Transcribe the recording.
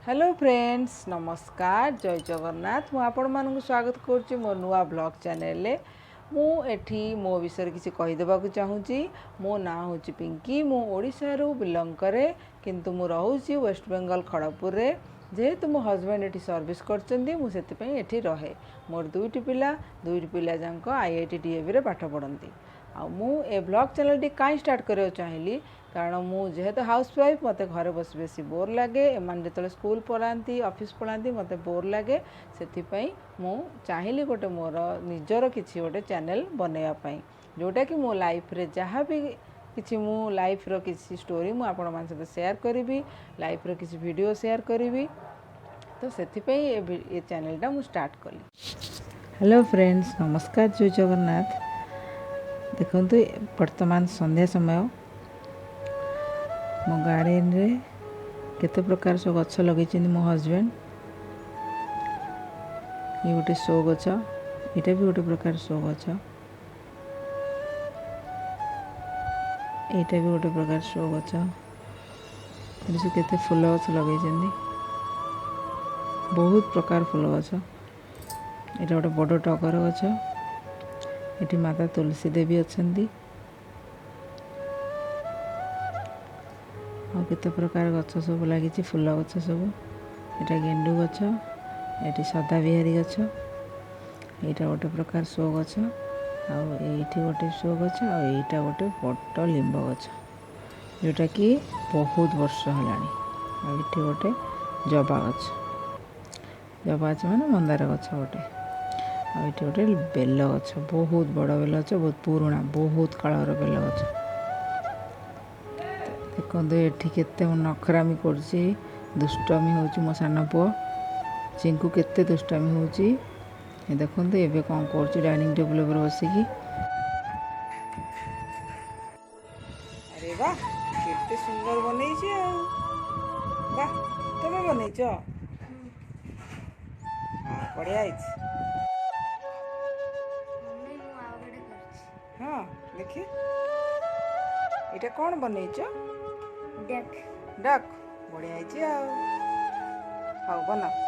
Hello friends, ନମସ୍କାର, ଜୟ ଜଗନ୍ନାଥ। ମୁଁ ଆପଣମାନଙ୍କୁ ସ୍ୱାଗତ କରୁଛି ମୋ ନୂଆ ବ୍ଲଗ୍ ଚ୍ୟାନେଲରେ। ମୁଁ ଏଠି ମୋ ବିଷୟରେ କିଛି କହିଦେବାକୁ ଚାହୁଁଛି। ମୋ ନାଁ ହେଉଛି ପିଙ୍କି। ମୁଁ ଓଡ଼ିଶାରୁ ବିଲଙ୍ଗ କରେ, କିନ୍ତୁ ମୁଁ ରହୁଛି ୱେଷ୍ଟବେଙ୍ଗଲ ଖଡ଼ଗପୁରରେ। ଯେହେତୁ ମୋ ହଜବେଣ୍ଡ ଏଠି ସର୍ଭିସ୍ କରିଛନ୍ତି, ମୁଁ ସେଥିପାଇଁ ଏଠି ରହେ। ମୋର ଦୁଇଟି ପିଲା, ଦୁଇଟି ପିଲା ଯାକ ଆଇଆଇଟି ଡିଏଭିରେ ପାଠ ପଢ଼ନ୍ତି। ଆଉ ମୁଁ ଏ ବ୍ଲଗ୍ ଚ୍ୟାନେଲଟି କାହିଁ ଷ୍ଟାର୍ଟ କରିବାକୁ ଚାହିଁଲି? କାରଣ ମୁଁ ଯେହେତୁ ହାଉସ୍ ୱାଇଫ୍, ମୋତେ ଘରେ ବସି ବେଶୀ ବୋର୍ ଲାଗେ। ଏମାନେ ଯେତେବେଳେ ସ୍କୁଲ ପଳାନ୍ତି, ଅଫିସ୍ ପଳାନ୍ତି, ମୋତେ ବୋର୍ ଲାଗେ। ସେଥିପାଇଁ ମୁଁ ଚାହିଁଲି ଗୋଟେ ମୋର ନିଜର କିଛି ଗୋଟେ ଚ୍ୟାନେଲ୍ ବନେଇବା ପାଇଁ, ଯେଉଁଟାକି ମୋ ଲାଇଫ୍ରେ ଯାହା ବି କିଛି, ମୁଁ ଲାଇଫ୍ର କିଛି ଷ୍ଟୋରି ମୁଁ ଆପଣମାନଙ୍କ ସହିତ ସେୟାର କରିବି, ଲାଇଫ୍ର କିଛି ଭିଡ଼ିଓ ସେୟାର କରିବି। ତ ସେଥିପାଇଁ ଏ ଚ୍ୟାନେଲଟା ମୁଁ ଷ୍ଟାର୍ଟ କଲି। ହ୍ୟାଲୋ ଫ୍ରେଣ୍ଡସ୍, ନମସ୍କାର, ଜୟ ଜଗନ୍ନାଥ। ଦେଖନ୍ତୁ, ବର୍ତ୍ତମାନ ସନ୍ଧ୍ୟା ସମୟ। ମୋ ଗାର୍ଡ଼େନରେ କେତେ ପ୍ରକାର ସବୁ ଗଛ ଲଗେଇଛନ୍ତି ମୋ ହଜବେଣ୍ଡ। ଇଏ ଗୋଟେ ଶୋ ଗଛ, ଏଇଟା ବି ଗୋଟେ ପ୍ରକାର ଶୋ ଗଛ, ଏଇଟା ବି ଗୋଟେ ପ୍ରକାର ଶୋ ଗଛ। ଏଠି ସବୁ କେତେ ଫୁଲ ଗଛ ଲଗେଇଛନ୍ତି, ବହୁତ ପ୍ରକାର ଫୁଲ ଗଛ। ଏଇଟା ଗୋଟେ ବଡ଼ ଟଗର ଗଛ। ଏଠି ମାତା ତୁଳସୀ ଦେବୀ ଅଛନ୍ତି। ଆଉ କେତେ ପ୍ରକାର ଗଛ ସବୁ ଲାଗିଛି, ଫୁଲ ଗଛ ସବୁ। ଏଇଟା ଗେଣ୍ଡୁ ଗଛ, ଏଠି ସଦାବିହାରୀ ଗଛ, ଏଇଟା ଗୋଟେ ପ୍ରକାର ଶୋ ଗଛ, ଆଉ ଏଇଠି ଗୋଟେ ଶୋ ଗଛ, ଆଉ ଏଇଟା ଗୋଟେ ବଡ଼ ଲିମ୍ବ ଗଛ, ଯେଉଁଟାକି ବହୁତ ବର୍ଷ ହେଲାଣି। ଆଉ ଏଠି ଗୋଟେ ଜବା ଗଛ, ଜବା ଗଛ ମାନେ ମନ୍ଦାର ଗଛ ଗୋଟେ। ଆଉ ଏଠି ଗୋଟେ ବେଲ ଗଛ, ବହୁତ ବଡ଼ ବେଲ ଗଛ, ବହୁତ ପୁରୁଣା, ବହୁତ କାଳର ବେଲ ଗଛ। ଦେଖନ୍ତୁ, ଏଠି କେତେ ନଖରାମି କରୁଛି, ଦୁଷ୍ଟମି ହେଉଛି ମୋ ସାନ ପୁଅ ଚିଙ୍କୁ, କେତେ ଦୁଷ୍ଟାମି ହେଉଛି। ଏ ଦେଖନ୍ତୁ, ଏବେ କ'ଣ କରୁଛି ଡାଇନିଂ ଟେବୁଲ୍ ଉପରେ ବସିକି। ଆରେ ବାଃ, କେତେ ସୁନ୍ଦର ବନେଇଛି। ଆଉ ବାଃ, ତମେ ବନେଇଛ? ହଁ, ବଢ଼ିଆ ହେଇଛି। ମମି, ମୁଁ ଆଉ ଗୋଟେ କରିଛି। ହଁ, ଦେଖି, ଏଇଟା କ'ଣ ବନେଇଛ? ଡକ୍। ଡକ୍, ବଢ଼ିଆ ହେଇଛି। ଆଉ ହଉ, ବନାଅ।